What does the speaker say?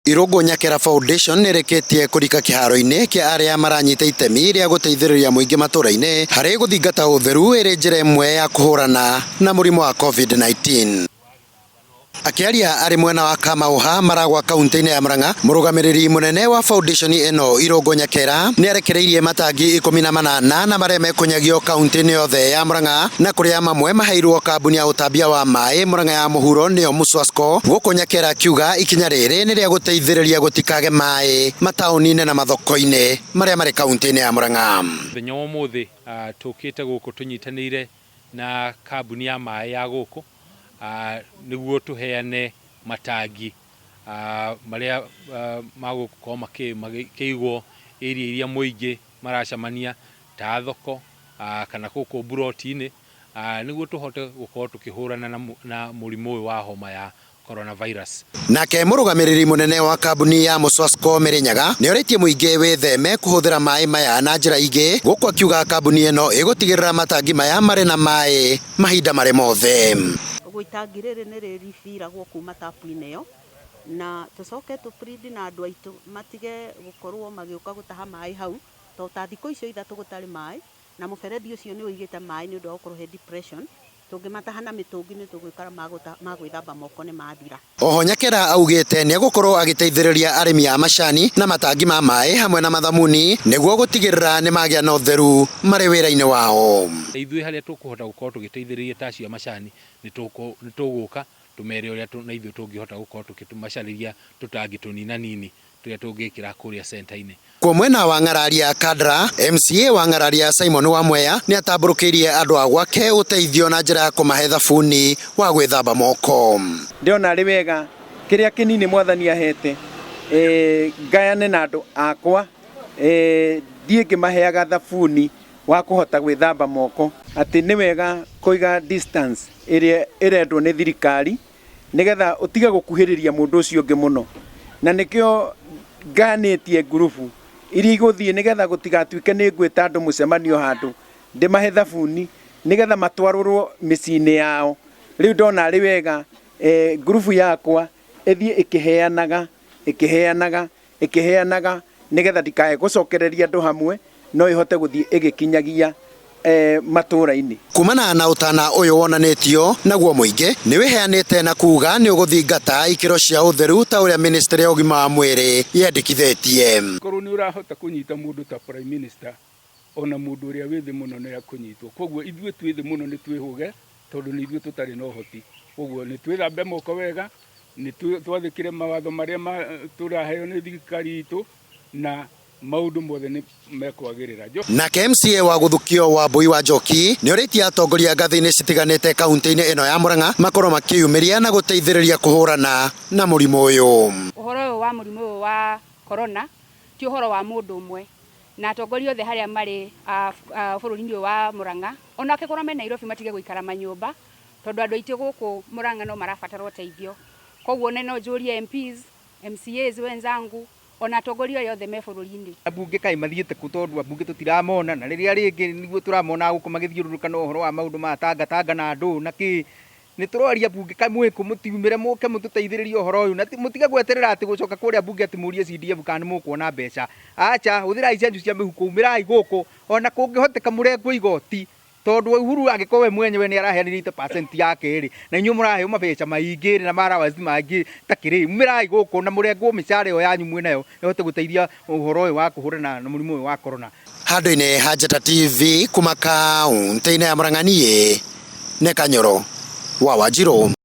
Irũngũ Nyakera Foundation nĩrĩkĩtie kũrika kĩharo-inĩ kĩa arĩa maranyita itemi rĩa gũteithĩrĩria mũingĩ matũra-inĩ harĩ gũthingata ũtheru ĩrĩ njĩra ĩmwe ya kũhũrana na mũrimũ wa COVID-19. Akĩaria arĩ mwena wa Kamauha Maragwa kaunti-inĩ ya Murang'a, mũrũgamĩrĩri mũnene wa foundation ĩno Irũngũ Nyakera nĩarekereirie matangi 18 na marĩa mekũnyagio kaunti-inĩ yothe ya Murang'a na kũrĩa mamwe maheirwo kambuni ya ũtambia wa maĩ Murang'a ya mũhuro nĩyo Muswasco. Gũkũ Nyakera akiuga ikinya rĩrĩ nĩ rĩa gũteithĩrĩria gũtikage maĩ mataũni-inĩ na mathoko-inĩ marĩa marĩ kaunti-inĩ ya Murang'a. Mũthenya wa ũmũthĩ tũkĩte gũkũ tũnyitanĩire na kambuni ya maĩ ya gũkũ nĩguo tũheane matangi marĩa magũkorwo makĩigwo area iria mũingĩ maracemania ta thoko kana gũkũ mburoti-inĩ, nĩguo tũhote gũkorwo tũkĩhũrana na mũrimũ ũyũ wa homa ya coronavirus. Nake mũrũgamĩrĩri mũnene wa kambuni ya Muswasco Mĩrĩnyaga nĩorĩtie mũingĩ wĩtheme kũhũthĩra maĩ maya na njĩra ingĩ, gũkũ akiuga kambuni ĩno ĩgũtigĩrĩra matangi maya marĩ na maĩ mahinda marĩ mothe. Ũguo itangi rĩrĩ nĩ rĩribiragwo kuma tapu-inĩ ĩyo, na tũcoke tũ plead na andũ aitũ matige gũkorwo magĩũka gũtaha maĩ hau, tondũ ta thikũ icio 3 gũtarĩ maĩ, na mũberethi ũcio nĩ ũigĩte maĩ nĩ ũndũ wa gũkorwo he depression, tũngĩmataha na mĩtũngi nĩ tũgwĩkora ma gwĩthamba moko nĩ mathira. Oho Nyakera augĩte nĩegũkorwo agĩteithĩrĩria arĩmi a macani na matangi ma maĩ hamwe na mathamuni nĩguo gũtigĩrĩra nĩ magĩa na ũtheru marĩ wĩra-inĩ wao. Ithuĩ harĩa tũkũhota gũkorwo tũgĩteithĩrĩria ta acio a macani nĩ tũgũka tũmere ũrĩa na ithuĩ tũngĩhota gũkorwo tũkĩmacarĩria tũtangi tũninanini tũrĩa tũngĩkĩra kũrĩa center-inĩ. Kwa mwena wa Ng'araria Kandara, MCA wa Ng'araria Simon Wamweya nĩ atambũrũkĩirie andũ a gwake ũteithio na njĩra ya kũmahe thabuni wa gwĩthamba moko. Ndĩrona arĩ wega kĩrĩa kĩnini mwathani ahete, ngayane na andũ akwa, thiĩ ngĩmaheaga thabuni wa kũhota gwĩthamba moko, atĩ nĩ wega kũiga distance ĩrĩa ĩrendwo nĩ thirikari nĩgetha ũtige gũkuhĩrĩria mũndũ ũcio ũngĩ mũno, na nĩkĩo nganĩtie ngurubu iria igũthiĩ nĩgetha gũtigatuĩke nĩ ngwĩta andũ mũcemanio handũ ndĩmahe thabuni nĩgetha matwarũrwo mĩciĩ-inĩ yao. Rĩu ndona arĩ wega ngurubu yakwa ĩthiĩ ĩkĩheanaga ĩkĩheanaga ĩkĩheanaga nĩgetha ndikae gũcokereria andũ hamwe, no ĩhote gũthiĩ ĩgĩkinyagia matũra-inĩ. Kumana na ũtana ũyũ wonanĩtio naguo mũingĩ nĩ wĩheanĩte na kuga nĩ ũgũthingata ikĩro cia ũtheru ta ũrĩa ministry ya ũgima wa mwĩrĩ yendekithĩtie. Korwo nĩ ũrahota kũnyita mũndũ ta prime minister, ona mũndũ ũrĩa wĩ thĩ mũno nĩ akũnyitwo. Koguo ithuĩ twĩ thĩ mũno nĩ twĩhũge tondũ nĩ ithuĩ tũtarĩ na ũhoti. Koguo nĩ twĩthambe moko wega, nĩ twathĩkĩre mawatho marĩa tũraheo nĩ thirikari itũ, na maũndũ mothe nĩ mekwagĩrĩra. Nake MCA wa gũthukio wa Mbui wa Njoki nĩ orĩtie atongoria ngathĩ-inĩ citiganĩte kaunti-inĩ ĩno ya Murang'a makorwo makĩyumĩria na gũteithĩrĩria kũhũrana na mũrimũ ũyũ. Ũhoro ũyũ wa mũrimũ ũyũ wa corona ti ũhoro wa mũndũ ũmwe, na atongoria othe harĩa marĩ bũrũri-inĩ ũyũ wa Murang'a, ona angĩkorwo me Nairobi matige gũikara manyũmba, tondũ andũ aitũ gũkũ Murang'a no marabatara ũteithio. Koguo no njũrie MPs, MCAs wenzangu, ona atongoria arĩa othe me bũrũri-inĩ. Ambunge kaĩ mathiĩte kũ, tondũ ambunge tũtiramona, na rĩrĩa rĩngĩ nĩguo tũramona gũkũ magĩthiũrũrũka na ũhoro wa maũndũ ma tanga tanga na andũ na kĩ. Nĩ tũroria ambunge kaĩ mwĩ kũ, mũtiumĩre mũke mũtũteithĩrĩrie ũhoro ũyũ, na mũtige gweterera atĩ gũcoka kũrĩa mbunge atĩ mũrie CDF kana nĩ mũkuona mbeca. Acha, hũthĩrai cianyu cia mĩhuko, umĩrai gũkũ, ona kũngĩhoteka mũrengwo igoti, tondũ Uhuru angĩkorwo we mwenyewe nĩ araheanire 80% yake rĩ, na inyuĩ mũraheo mabeca maingĩ rĩ, na ma allowance mangĩ ta kĩrĩ, umĩrai gũkũ na mũrengwo mĩcara ĩyo yanyu mwĩnayo ĩhote gũteithia ũhoro ũyũ wa kũhũrana na mũrimũ ũyũ wa corona. Handũ-inĩ ha Njata TV kuma kaunti-inĩ ya Murang'a, niĩ nĩ Kanyoro wa Wanjirũ.